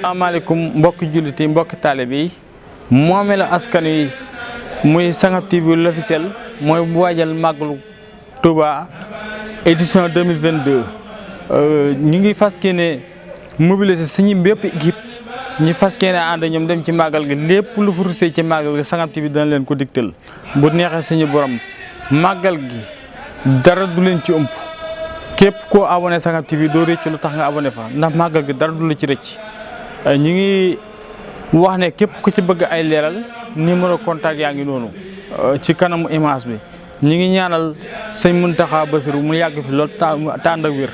asalaamaaleykum mbokki jullit yi mbokki taalibe yi moomeel askan wi muy Sangap TV l'officiel mooy bu waajal màggalu Touba édition 2022 ñu ngi fas yéene mobiliser suñu bépp équipe ñu fas yéene ànd ñoom dem ci màggal gi lépp lu fu rusee ci màggal gi Sangap TV dana leen ko digtal bu neexee suñu borom màggal gi dara du leen ci ëmp képp koo abonné Sangap TV doo rëcc lu tax nga abonné fa ndax màggal gi dara du la ci rëcc ñu ngi wax ne képp ku ci bëgg ay leeral numéro contact yaa ngi noonu ci kanamu image bi ñu ngi ñaanal sëñ Mountakha Bassirou mu yàgg fi loolu tànd ak wér